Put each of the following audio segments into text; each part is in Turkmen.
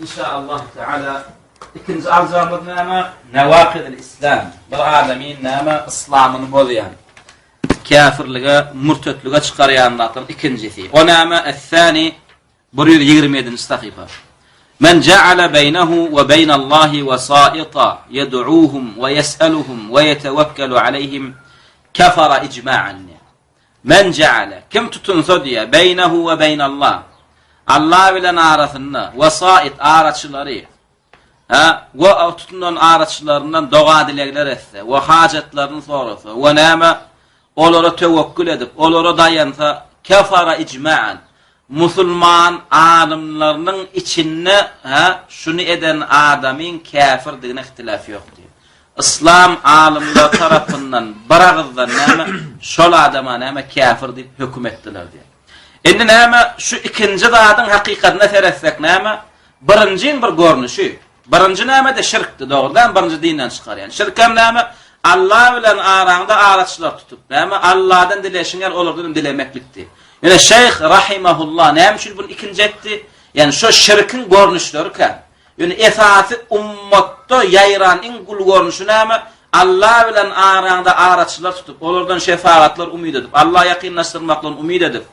Inşaallah Teala ikinji aljagymyz näme? Nawakidul Islam. Bir adamyň näme yslamyny bozýan, käfirlige, mürtetlige çykarýan zatlaryň ikinjisi. O näme? Es-sani 127-nji sahypa. Men ja'ala beýnehu we beýnallahi wesaita ýed'uhum we ýes'eluhum we ýetewekkalu aleýhim kefara ijma'an. Men ja'ale, kim tutunsa diýýär, beýnehu we beýnallah, Allah bilen arasynda, wesait, araçylary, ha, we tutunan araçylaryndan doga-dilegler etse, we hajatlaryny sorasa, we näme, olara töwekgül edip, olara daýansa, kefara ijma'an, Musulman alymlarynyň içinde hä şuny eden adamyň käfirdigine ihtilaf ýok diýip. Yslam alymlary tarapyndan bir agyzdan näme şol adama näme käfir diýip höküm etdiler diýip. Indi näme şu ikinji zadyň hakykatyna seretsek näme birinjiň bir görnüşi. Birinji nämede şirkdi dogry dälmi birinji dinden çykarýan. Şirkem näme Allah bilen araňda araçylar tutup näme Allahdan dileşiň ýaly olardan hem dilemeklikdi. Ýöne şeýh rahimehullah näme üçin bunu ikinji etdi? Ýani şo şirkiň görnüşleri kän. Ýöne esasy ummatda ýaýran iň uly görnüşi näme? Allah bilen araňda araçylar tutup, olardan şefagatlar umyt edip, Allaha ýakynlaşdyrmaklygyny umyt edip,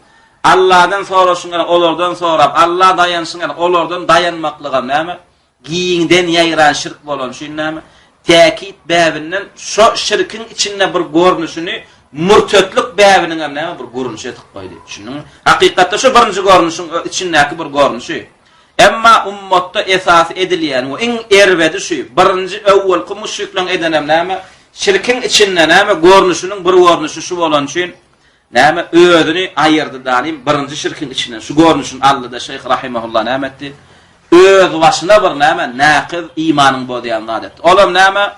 Allahdan soraşyň ýaly olardan sorap, Allaha daýanyşyň ýaly olardan daýanmaklygam näme? Giňden ýaýran şirk bolany üçin näme? Täkit bäbinden şo şirkiň içinde bir görnüşini mürtetlik bäbiniňem näme bir görnüşi edip goýdy. Düşündiňmi? Hakykatda şo birinji görnüşiň içindäki bir görnüşi. Emma ummatda esasy edilýän we iň erbedi şu, birinji öwwelki müşrikleriň edenem näme? Şirkiň içinde näme görnüşiniň bir görnüşi şu bolany üçin Näme, özüni aýyrdy danym birinji şirkiň içinden, şu görnüşini aldy-da şeýh rahimehullah näme etdi? Öz başyna bir näme, nakyz, imanyňy bozýan zat etdi. Olam näme?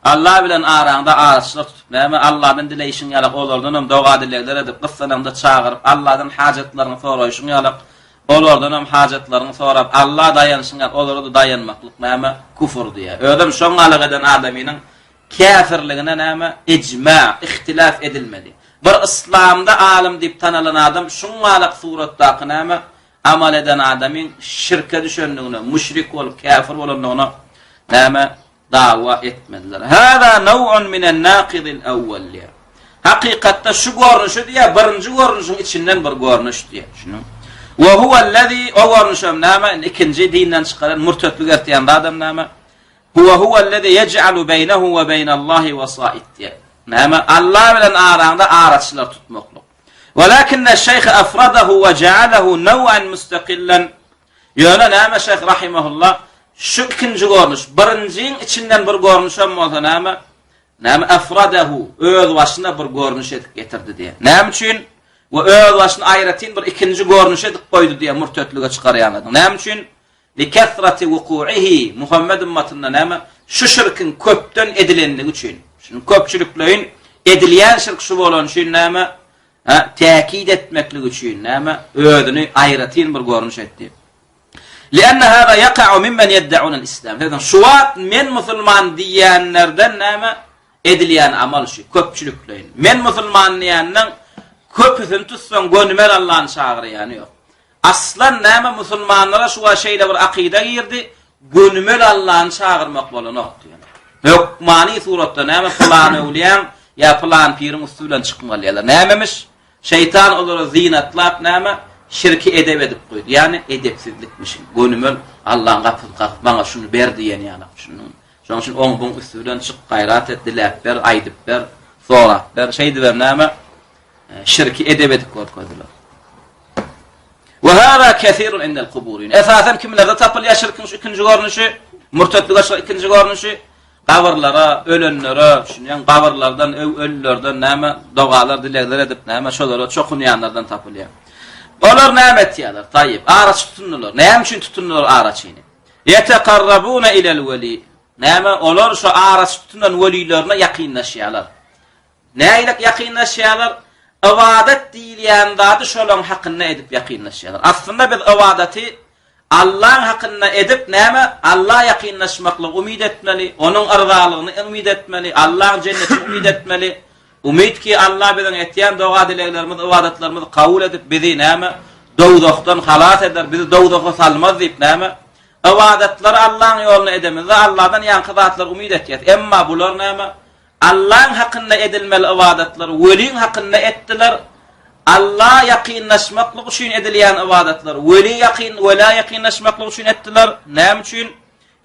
Allah bilen araňda araçylar tutup, näme, Allahdan dileýşiň ýalak, olardanam doga-dilegler edip, gyssanaňda çagyryp, Allahdan hajatlaryňy soraýşyň ýalak, olardanam hajatlaryňy sorap, Allaha daýanyşyň ýalak, olara-da daýanmaklyk näme, kufur diýýär. Özem şoňňalyk eden adamynyň Käfirligine näme? Ijma, ihtilaf edilmedi. Bir yslamda alym diýip tanalan adam şuňňalak suratdaky näme? Amal eden adamyň şirke düşendigine, müşrik bolup käfir bolandygyna näme? Dawa etmediler. Hâzâ new'un minen nâkidil ewwel diýýär. Hakykatda şu görnüşi diýýär, birinji görnüşiň içinden bir görnüş diýýär. Düşündiňmi? Ve huvellezî o görnüşem näme? Indi ikinji dinden çykaran mürtetlik ertýän zadam näme? Huwa huwellezî ýej'alu beýnehu we beýnallahi wesaid diýýär. Näme? Allah bilen araňda araçylar tutmaklyk. Welakinne şeýh afradahu we ja'alahu naw'an mustakillan. Ýöne näme şeýh rahimehullah şu ikinji görnüş, birinjiň içinden bir görnüşem bolsa näme? Näme afradahu öz başyna bir görnüş edip getirdi diýýär. Näme üçin? We öz başyna aýratyn bir ikinji görnüş edip goýdy diýýär mürtetlige çykarýanlaryň. Näme üçin? Likesrati wuku'ihi, Muhammet ymmatynda näme? Şu şirkiň köpden edilenligi üçin. Şunuň köpçülikleýin edilýän şirk şu bolany üçin näme? Ha, täkit etmeklik üçin näme? Özüni aýratyn bir görnüş etdi. Lianna hada yaqa'u mimmen yed'un al-islam. Şu wagt men musulman diýýänlerden näme? Edilýän amal şu, köpçülikleýin. Men musulman diýýänden köpüsini tutsaň gönümel Allany çagyrýany ýok. Aslan näme musulmanlara şu wagt şeýle bir akyda girdi, gönümel Allany çagyrmak bolanok diýen. Hökmany suratda näme pylan öwlüýäň ýa pylan piriň üsti bilen çykmaly diýýärler. Nämemiş? Şeýtan olara zynatlap näme? Şirki edep edip goýdy. Ýagny edepsizlikmişin. Gönümel Allaň gapysyny kakyp maňa şuny ber diýen ýaly. Düşündiňmi? Şonuň üçin oň buň üsti bilen çyk gaýrat et, diläp ber, aýdyp ber, sorap ber. Şeýdibem näme? Şirki edep edip görkezdiler. We hâzâ kesirun indel kuburin. Esasan kimlerde tapylýar şirkiň şu ikinji görnüşi? Mürtetlige şu ikinji görnüşi gabyrlara, ölenlere, düşünýän gabyrlardan, öw ölülerden näme dogalar, dilegler edip näme şolara çokunýanlardan tapylýar. Olar näme etýärler? Taýyp, araçy tutundylar. Näme üçin tutundylar araçyny? Ýetekarrabuna ilel weli. Näme olar şu araçy tutunan welilerine ýakynlaşýarlar. Nägilek ýakynlaşýarlar? Ybadat diýilýän zady şolaň hakynda edip ýakynlaşýarlar. Aslynda biz ybadaty Allaň hakynda edip näme? Alla ýakynlaşmaklygy umyt etmeli, Onuň yrzalygyny umyt etmeli, Allaň jennetini umyt etmeli. Umyt ki, Alla biziň etýän doga-dileglerimizi, ybadatlarymyzy kabul edip, bizi näme? Dowzahdan halas eder, bizi dowzaha salmaz diýip näme? Ybadatlary Allaň ýoluna edemizde Alladan ýaňky zatlary umyt etýäs. Emma bular näme? Allaň hakynda edilmeli ybadatlary weliň hakynda etdiler. Alla ýakynlaşmaklyk üçin edilýän ybadatlary weli ýakyn welä ýakynlaşmaklyk üçin etdiler. Näme üçin?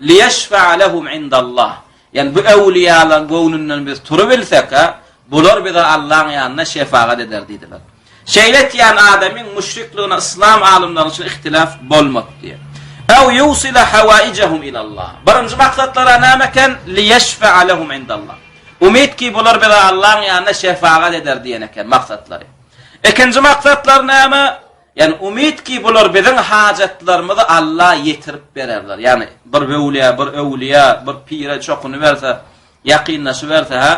Liýeşfe'a lehum indallah. Ýagny bu öwlüýalaryň göwnünden biz turubilsek-ä, bular bize Allaň ýanynda şefagat eder diýdiler. Şeýle etýän adamyň müşrikligine yslam alymlarynyň içinde ihtilaf bolmady diýýär. Ew ýusila hawaijehum ilallah. Birinji maksatlary näme eken? Liýeşfe'a lehum indallah. Umyt ki bular bize Allaň ýanynda şefagat eder diýen eken maksatlary. Ikinji maksatlary näme? Ýagny umyt ki bular biziň hajatlarymyzy Alla ýetirip bererler. Ýagny bir wewliýa, bir öwliýa, bir pire çokunyberse, ýakynlaşyberse, hä?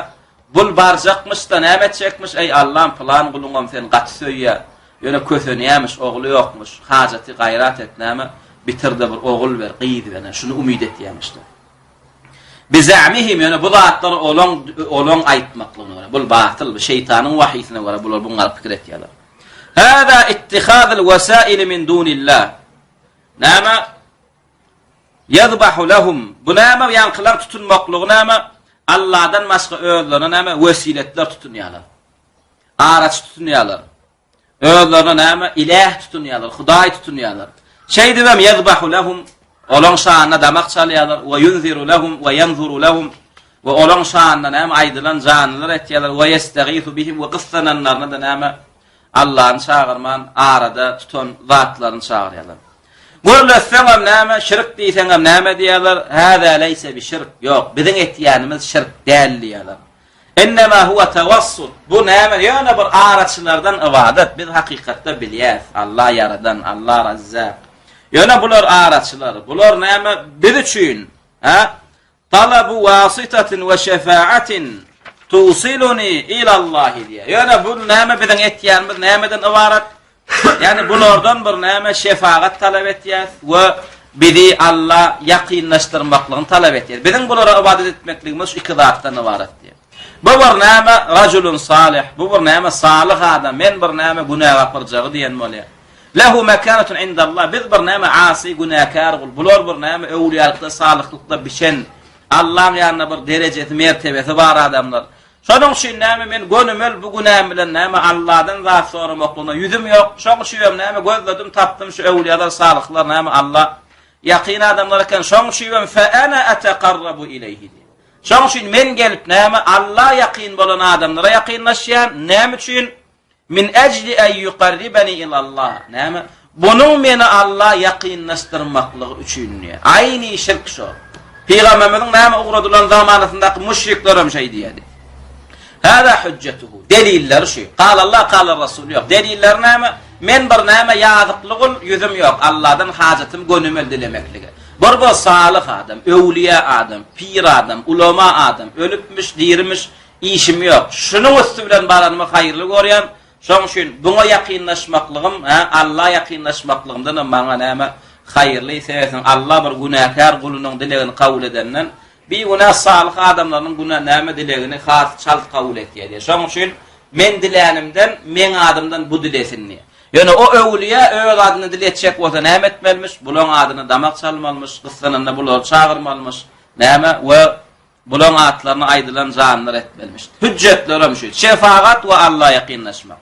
Bul barjakmyş-da näme etjekmiş, eý Allam pylan guluňam seni gaty söýýär, ýöne kösenýämiş, ogly ýokmuş, hajaty gaýrat et näme, bitir-de bir ogul ber, gyz ber, şuny umyt etýämiş-de. Bizamihim ýöne bu zatlar olaň olaň aýtmaklygyna görä, bul batyl, bu şeýtanyň wahysyna görä bular buňňaly pikir etýärler. Hâzâ ittihâzul wesaili min dunillah. Näme? Ýazbahu lehum. Bu näme? Ýaňkylar tutunmaklygy näme? Allahdan başga özlerine näme? Wesiletler tutunýarlar. Araçy tutunýarlar. Özlerine näme? Iläh tutunýarlar, Hudaý tutunýarlar. Şeýdibem ýazbahu lehum olaň şanyna damak çalýarlar we ýunziru lehum we ýanzuru lehum we olaň şanyna näme aýdylan janlylar etýärler we ýestegisu bihim we gyssananlaryna-da näme Allany çagyrman arada tutan zatlaryny çagyrýarlar. Gürletseňem näme, şirk diýseňem näme diýýärler? Hâzâ leýse bi şirk. Ýok, biziň etýänimiz şirk däl diýýärler. Innema huwa tawassut. Bu näme? Ýöne bir araçylardan ybadat. Biz hakykatda bilýäs. Allah ýaradan, Allah Razzak. Ýöne bular araçylar. Bular näme? Biz üçin, ha? Talabu wasitatin we şefaatin tusiluni ilallahi diýýär. Ýöne bu näme biziň etýänimiz nämeden ybarat? Ýagny bulardan bir näme şefagat talap etýäs we bizi Alla ýakynlaşdyrmaklygyny talap etýäs. Biziň bulara ybadat etmekligimiz şu iki zatdan ybarat diýýär. Bu bir näme rajulun salih, bu bir näme salyh adam, men bir näme günä gapyrjagy diýen bolýar. Lehu mekanatun indallah, biz bir näme asy günäkär gul, bular bir näme öwlüýalykda, salyhlykda bişen, Allaň ýanynda bir derejesi, mertebesi bar adamlar. Şonuň üçin näme men gönümel bu günäm bilen näme Alladan zat soramaklygyna ýüzüm ýok. Şoň üçinem näme gözledim tapdym şu öwlüýalar salyhlar näme Alla ýakyn adamlar eken. Şoň üçinem fe ene etekarrabu ileýhi diýýär. Şoň üçin men gelip näme Alla ýakyn bolan adamlara ýakynlaşýan. Näme üçin? Min ejli en ýukarribeni ilallah. Näme? Bunuň meni Alla ýakynlaşdyrmaklygy üçin diýýär. Aýny şirk şo. Pygamberimiziň näme ugradylan zamanasyndaky müşrikler hem şeý diýýärdi. Hâzâ hüjjetuhu. Delilleri şu. Galallah, galar Rasul ýok. Delilleri näme? Men bir näme ýazykly gul, ýüzüm ýok. Alladan hajatym gönümel dilemeklige. Bir bu salyh adam, öwlüýä adam, pir adam, ulama adam, ölüpmiş, dirimiş, Işim ýok. Şunuň üsti bilen baranymy haýyrly görýän. Şoň üçin buňa ýakynlaşmaklygym, hä, Alla ýakynlaşmaklygymdanam maňa näme haýyrly, sebäpsiň Alla bir günäkär gulunyň dilegini kabul edenden, bigünä salyh adamlarynyň günä näme dilegini has çalt kabul etýär diýýär. Şoň üçin men dilänimden meň adymdan bu dilesin diýýär. Ýöne o öwlüýä öz adyndan dile etjek bolsa näme etmelimiş? Bulaň adyna damak çalmalymyş, gyssananda bulary çagyrmalymyş, näme we Bulaň atlaryny aýdylan janlar etmelimiş. Hüjjetlerem şu. Şefagat we Alla ýakynlaşmak.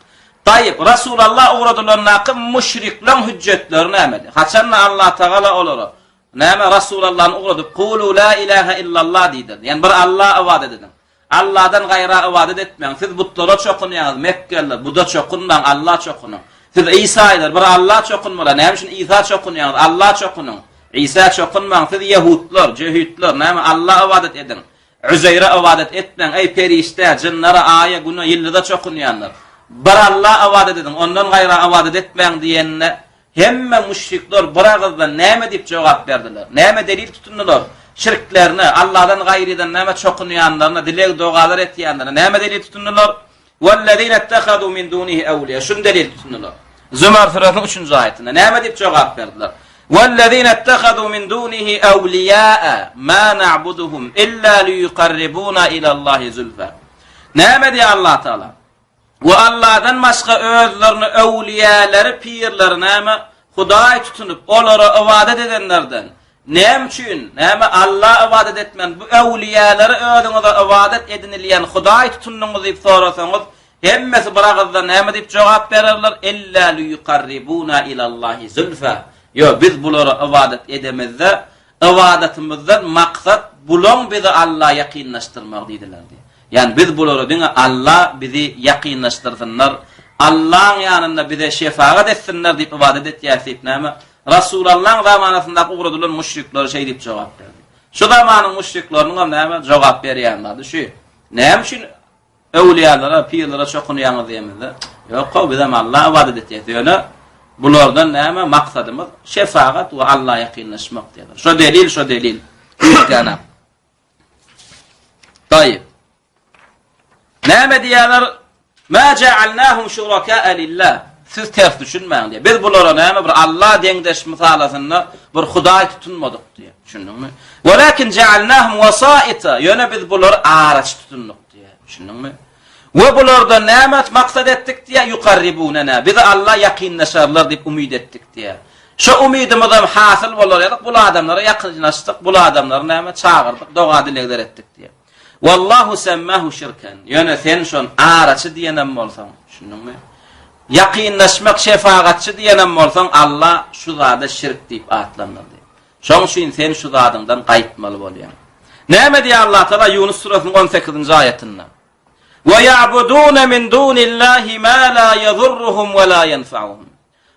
Taýyp, Rasulalla ugradylandaky müşrikleň hüjjetleri nämedi? Haçanda Allatagala olara, näme, Rasulallany ugradyp, Kulu la ilahe illallah diýdirdi. Ýagny bir Alla ybadat ediň. Alladan gaýra ybadat etmäň. Siz butlara çokunýaňyz, mekgeliler, buda çokunmaň, Alla çokunyň. Siz isaýylar, bir Alla çokunmaly. Näme üçin Isa çokunýaňyz? Alla çokunyň. Isa çokunmaň, siz ýehudlar, jöhitler, näme, Alla ybadat ediň. Üzeýre ybadat etmäň, eý, perişdä, jynlara, aýa, güne, ýyldyza çokunýanlar. Bir Alla ybadat ediň, ondan gaýra ybadat etmäň diýenine, hemme müşrikler bir agyzdan näme diýip jogap berdiler? Näme delil tutundylar? Şirklerine, Alladan gaýrydan näme çokunýanlaryna, dileg-dogalar etýänlerine näme delil tutundylar? Wellezine ittehazû min dunihi ewliýa. Şuny delil tutundylar. Zümer süresiniň üçünji aýatynda näme diýip jogap berdiler? Wellezine ittehazû min dunihi ewliýa ma na'buduhum illa liýukarribuna ilallahi zulfa. Näme diýýär Allah Taala? We Allahdan başga özlerini öwliýäleri, pirleri näme? Hudaý tutunyp, olara ybadat edenlerden. Näme üçin, näme Alla ybadat etmän, bu öwlüýälere özüňize ybadat edinilýän Hudaý tutundyňyz diýip sorasaňyz, hemmesi bir agyzdan näme diýip jogap bererler, Illa liýukarribuna ilallahi zulfa. Ýok, biz bulara ybadat edemizde, ybadatymyzdan maksat bulaň bizi Alla ýakynlaşdyrmagy diýdiler diýýär. Ýagny biz bulara diňe Alla bizi ýakynlaşdyrsynlar, Allaň ýanynda bize şefagat etsinler diýip ybadat etýäris diýip näme, Rasulallaň zamanasyndaky ugradylan müşriklere şeý diýip jogap berdi. Şu zamanyň müşrikleriniňem näme jogap berýän zady şu. Näme üçin öwlüýalara, pirlere çokunýaňyz diýemizde, ýok-how, bizem Alla ybadat etýäs. Ýöne bulardan näme maksadymyz şefagat we Alla ýakynlaşmak diýýärler. Şo delil, şo delil. Üýtgänok. Taýyp. Näme diýýärler? Ma ja'alnahum şuraka'a lillah. Siz ters düşünmäň diýýär. Biz bulara näme bir Alla deňdeş mysalasynda bir hudaý tutunmadyk diýýär. Düşündiňmi? Walakin ja'alnahum wasaita. Ýöne biz bulary araçy tutundyk diýýär. Düşündiňmi? We bulardan näme maksat etdik diýýär? Yukarribunana. Bizi Alla ýakynlaşarlar diýip umyt etdik diýýär. Şo umydymyzam hasyl bolar ýaly bul adamlara ýakynlaşdyk, bul adamlary näme çagyrdyk, doga-dilegler etdik diýýär. Wallahu semmahu şirken. Ýöne sen şon araçy diýenem bolsaň, düşündiňmi? Ýakynlaşmak, şefagatçy diýenem bolsaň, Allah şu zada şirk diýip atlandyrdy. Şoň üçin sen şu zadyňdan gaýtmaly bolýaň. Näme diýýär Allah Taala Ýunus surasynyň 18-nji aýatynda? Wa ya'buduna min dunillahi ma la yadurruhum we la yanfa'uhum.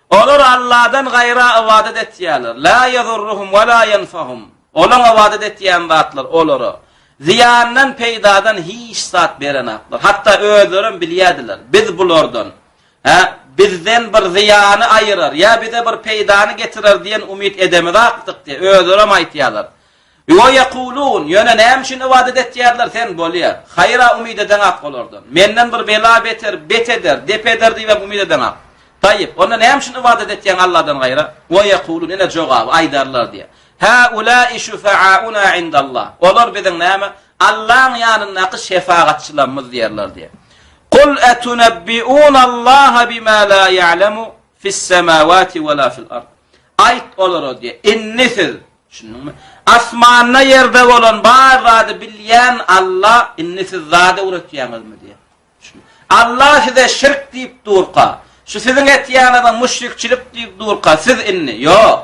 Olar Alladan gaýra ybadat etýärler. La ýazurruhum we la ýenfahum. Olaň ybadat etýän zatlary olara zyýandan, peýdadan hiç zat berenaklar. Hatda özlerem bilýärdiler. Biz bulardan, hä, bizden bir zyýany aýyrar ýa bize bir peýdany getirer diýen umyt edemizakdyk diýip, özlerem aýtýarlar. Wa ýekulun, ýöne näme üçin ybadat etýärler, sen bolýa, haýra umyt edeňak olardan. Menden bir bela beter, bet eder, dep eder diýibem umyt edeňak. Taýyp, onda näme üçin ybadat etýäň Allahdan gaýra? Wa ýekulun, ine jogaby, aýdarlar diýýär. Haulai şufaauna indallah. Olar biziň näme? Allaň ýanyndaky şefagatçylarymyz diýerler diýýär. Kul etunebbiunallaha bima la ýa'lemu fis-semawati we la fil-ard. Aýt olara diýýär, indi siz Düşündiňmi? Asmanda ýerde bolan bar zady bilýän Alla indi siz zat öwretýäňizmi diýýär. Alla size şirk diýip durka, şu siziň etýäniňiziň müşrikçilik diýip durka, siz indi, ýok,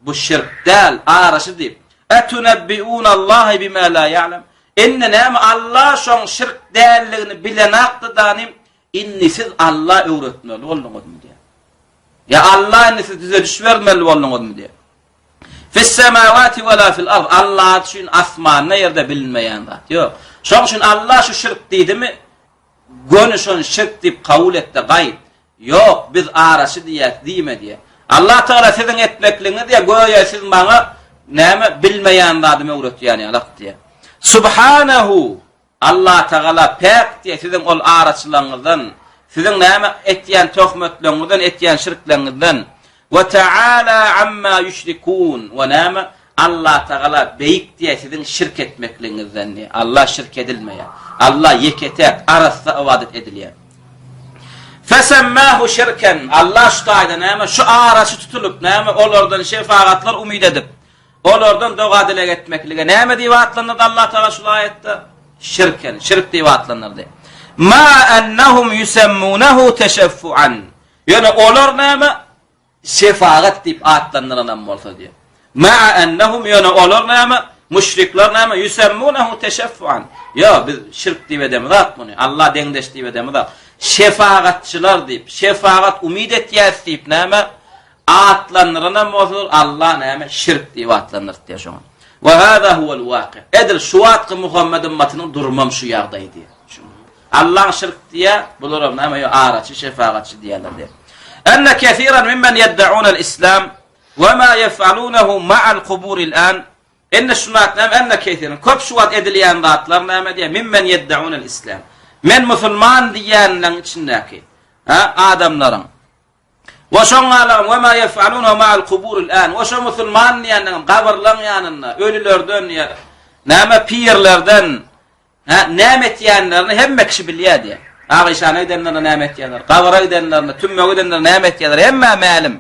bu şirk däl, araşy diýip, Etunebbiunallaha bima la ýa'lem. Indi näme Alla şoň şirk däldigini bilenakdy danym, indi siz Alla öwretmeli bolduňyzmy diýýär. Ýa Alla indi siz düzediş bermeli bolduňyzmy diýýär. Fis-semawati we la fil-ard. Allah üçin asmanda ýerde bilinmeýän zat ýok. Şoň üçin Allah şu şirk diýdimi, göni şony şirk diýip kabul et-de gaýt. Ýok, biz araçy diýýäs diýme diýýär. Allah Tagala siziň etmekligiňiz diýýär, göýä siz maňa näme bilmeýän zadymy öwretýän ýalak diýýär. Subhanahu Allatagala päk diýýär, siziň ol araçylaryňyzdan, siziň näme etýän töhmetleriňizden, etýän şirkleriňizden. We taala amma ýüşrikun. We näme? Allatagala beýik diýýär, siziň şirk etmekligiňizden diýýär. Alla şirk edilmeýär. Alla ýeke-täk, arassa ybadat edilýär. Fesemmahu şirken. Alla şu taýda näme? Şu araçy tutulyp, näme olardan şefagatlar umyt edip, Olardan doga-dileg etmeklige näme diýip atlandyrdy Allah Tagala şul aýatda? Şirken, şirk diýip atlandyrdy. Ma ennahum yusemmunehu teşeffuan. Ýöne olar näme? Şefagat diýip atlandyranam bolsa diýip. Ma ennahum ýöne olar näme? Müşrikler näme? Yusemmunehu teşeffuan. Ýo, biz şirk diýip edemizok muny. Allah deňdeş diýip edemizok. Şefagatçylar diýip, şefagat umyt etýäs diýip näme? Atlandyranam bolsalar Allah näme şirk diýip atlandyrtýar şoňa. We hada huwal waki. Edil şu wagtky Muhammed ümmatynyň durumam şu ýagdaý diýýär. Allah şirk diýýär, bularam näme ýo araçy, şefagatçy diýýärler diýýär. Enne kesiran mimmen yeddaunal islam we ma yef'alunahu ma'al kuburil an Enne şu wagt näme enne kesiran köp şu wagt edilýän zatlar näme diýýär mimmen yeddaunal islam. Men musulman diýýänleň içindäki ha adamlaryň We şoň galagam we ma yef'alunehu ma'al kuburil an. We şo musulman diýenleňem gabyrlaň ýanynda ölülerden ýa näme pirlerden hä näme etýänlerini hemme kişi bilýär diýär. Agyşana gidenlerinde näme etýärler? Gabyra gidenlerinde, tümmege gidenlerinde näme etýärler? Hemmä mälim.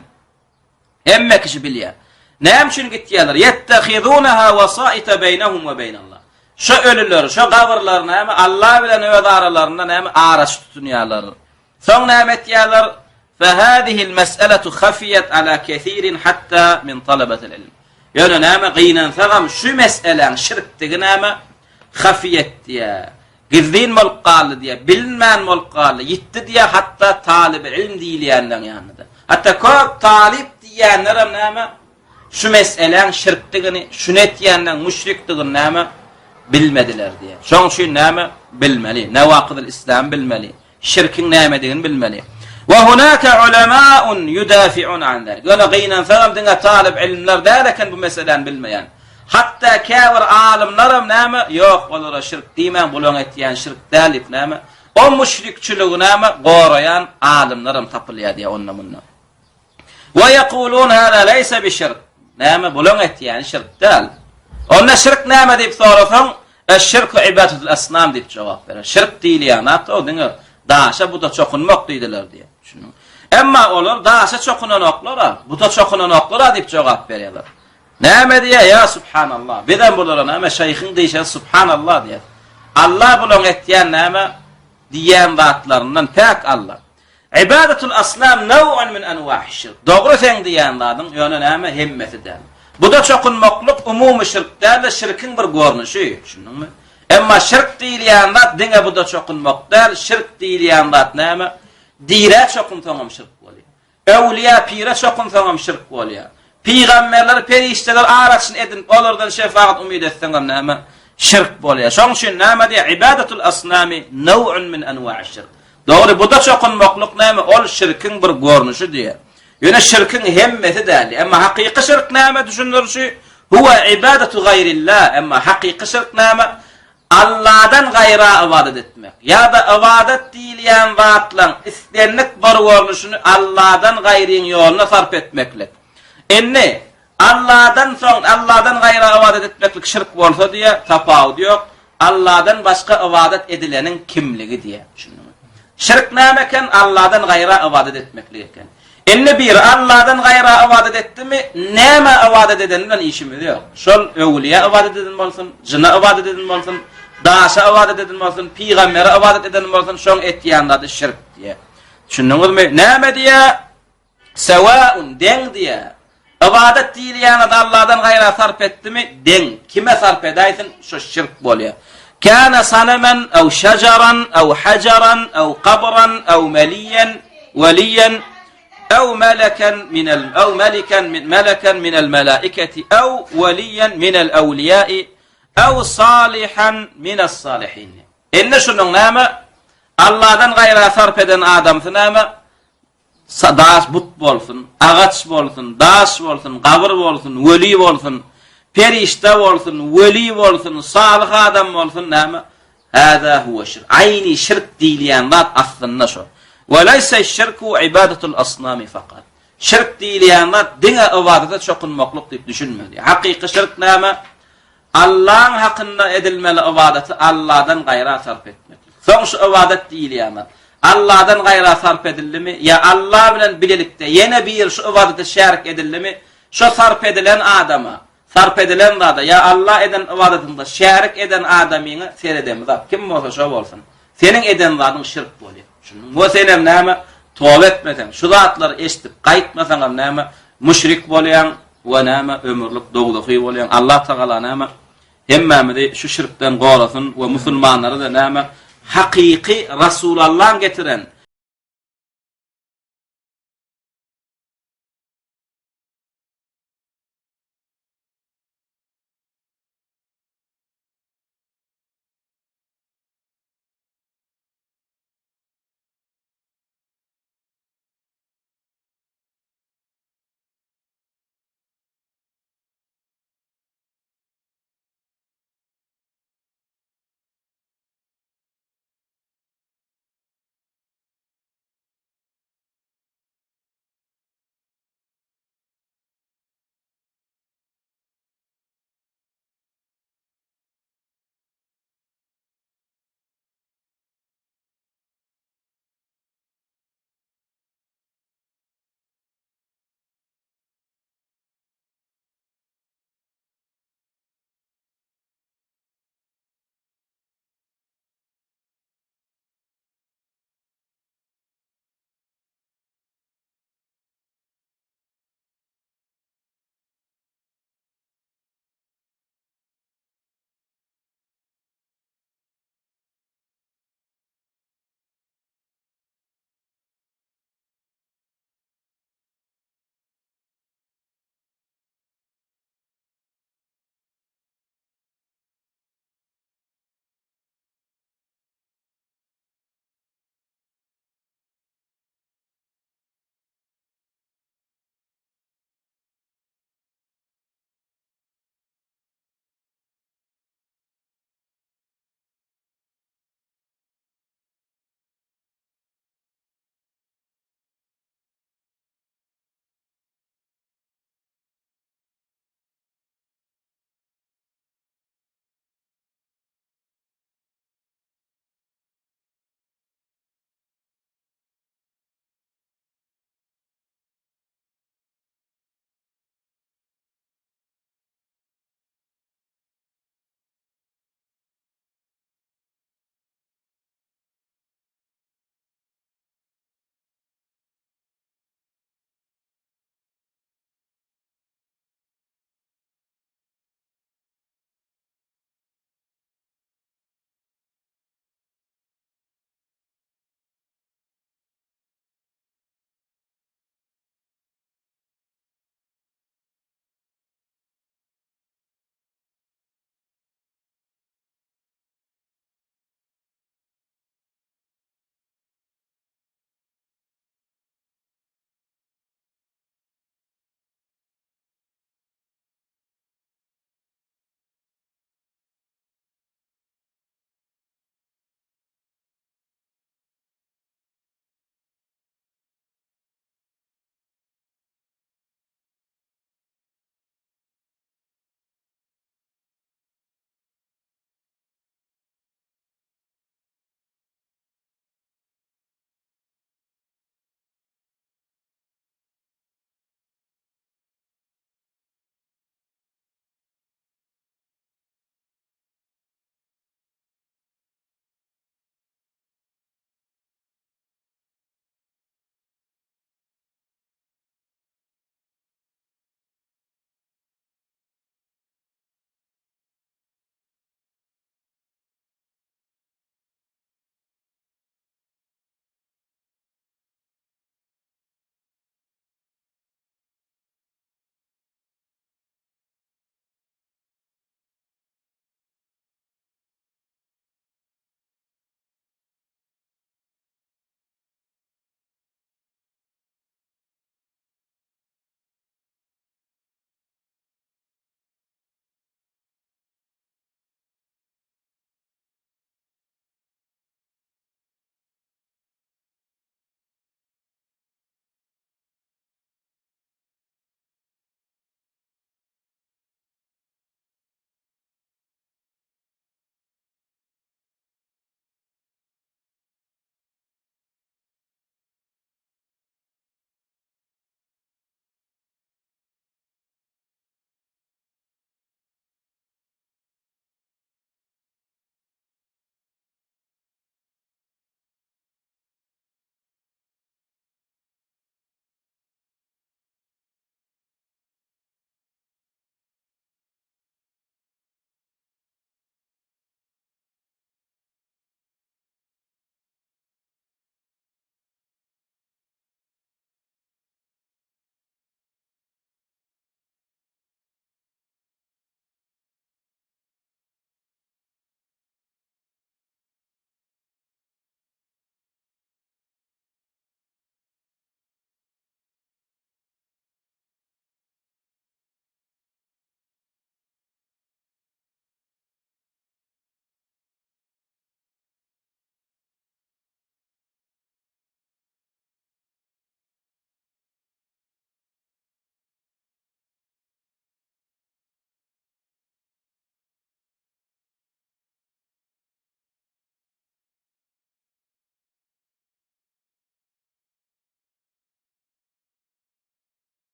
Hemme kişi bilýär. Näme üçin gitýärler? Ýettehizunaha wasaita beýnehum we beýnallah. Şo ölüleri, şo gabyrlary näme Allah bilen öz aralarynda näme araçy tutunýarlar. Soň näme etýärler? Fehâzihil mes'eletu hafiyet alâ kesirin hatta min talabetil ilm. Ýöne näme gynansagam şu mes'eläň şirkdigi näme hafiyet diýä. Gizlin bolup galdy diýä, bilinmän bolup galdy, ýitdi diýä hatda talyby ilm diýilýänleň ýanynda. Hatda köp talyp diýýänlerem näme Şu meseläň şirkdigini, şuny etýänleň müşrikdigini näme bilmediler diýýär. Şoň üçin näme bilmeli? Newakydyl islam bilmeli. Şirkiň nämedigini bilmeli. We hunaka ulamaun yudafi'un an zalik. Ýöne gynansagam diňe talyp ilimler däl eken bu meseläni bilmeýän. Hatda käbir alymlaram näme, ýok olara şirk diýmäň, bulaň etýän şirk däl diýip näme, o müşrikçiligi näme goraýan alymlaram tapylýar diýýär onda-munda. Ve yekulun hâzâ leýse bi şirk. Näme bulaň etýäni şirk däl. Onda şirk näme diýip sorasaň, Eş-şirku ibadatul asnam diýip jogap berer. Şirk diýilýän zat o diňe daşa buta çokunmak diýdiler diýýär. Düşündiňmi? Emma olar daşa çokunanoklar-a, buta çokunanoklar-a diýip jogap berýärler. Näme diýýär? Ýa subhanallah. Bizem bulara näme şeýhiň diýşi subhanallah diýýär. Allah bulaň etýän näme diýýän zatlaryndan päk Allah. Ibadatul asnam naw'un min anwa'iş şirk. Dogry seň diýýän zadyň, ýöne näme hemmesi däl. Buda çokunmaklyk umumy şirk däl-de şirkiň bir görnüşi, düşündiňmi? Emma şirk diýilýän zat diňe buda çokunmak däl, şirk diýilýän zat näme? Dirä çokunsaňam şirk bolýar. Öwlüýä, pire çokunsaňam şirk bolýar. Pygamberleri, perişdeleri araçyny edinip, olardan şefagat umyt etseňem näme? Şirk bolýar. Şonuň üçin näme diýýär? Ibadatul asnami naw'un min anwa'iş şirk. Dogry, buda çokunmaklyk näme? Ol şirkiň bir görnüşi diýýär. Ýöne şirkiň hemmesi däl. Emma hakyky şirk näme düşündirişi? Huwa ibadatu gaýrillah. Emma hakyky şirk näme? Alladan gaýra ybadat etmek ýa-da ybadat diýilýän zatlaň islendik bir görnüşini Alladan gaýryň ýoluna sarp etmeklik. Indi, Alladan soň, Alladan gaýra ybadat etmeklik şirk bolsa diýýär, tapawudy ýok, Alladan başga ybadat edileniň kimligi diýýär. Düşündiňmi? Şirk näme eken? Alladan gaýra ybadat etmeklik eken. Indi biri Alladan gaýra ybadat etdimi, nämä ybadat edeni bilen işimiz ýok. Şol öwülýä ybadat eden bolsun, jyna ybadat eden bolsun, daşa ybadat eden bolsun, pygambere ybadat eden bolsun, şoň etýän zady şirk diýýär. Düşündiňizmi? Näme diýýär? Sewaun, deň diýýär. Ybadat diýilýän zady Alladan gaýra sarp etdimi, deň. Kime sarp edäýsin, şo şirk bolýar. Kana sanaman aw şejaran aw hajaran aw kabran aw meliyen weliyen aw melekan minel aw melikan min melekan minel melaiketi aw weliyen minel awliýai aw salihan minas salihin. Indi şunuň näme? Alladan gaýra sarp eden adamsy näme? Daş but bolsun, agaç bolsun, daş bolsun, gabyr bolsun, weli bolsun, perişde bolsun, weli bolsun, salyh adam bolsun, näme? Hâzâ huve şirk. Aýni şirk diýilýän zat aslynda şo. Ve leýse şirku ibadatul asnami fakat. Şirk diýilýän zat diňe ybadata çokunmaklyk diýip düşünmeli. Hakyky şirk näme? Allaň hakynda edilmeli ybadaty Alladan gaýra sarp etmeklik. Soň şu ybadat diýilýän zat, Alladan gaýra sarp edildimi ýa Alla bilen bilelikde ýene biri şu ybadata şärik edildimi, şo sarp edilen adama, sarp edilen zada ýa Alla eden ybadatyňda şärik eden adamyňa seredemizok. Kim bolsa şo bolsun. Seniň eden zadyň şirk bolýar. Düşündiňmi? We senem näme, toba etmeseň, şu zatlary eşidip gaýtmasaňam näme, müşrik bolýaň we näme, ömürlik dowzahy bolýaň. Allah Tagala näme, hemmämizi şu şirkden gorasyn we musulmanlary-da näme, hakyky Rasulallaň getiren.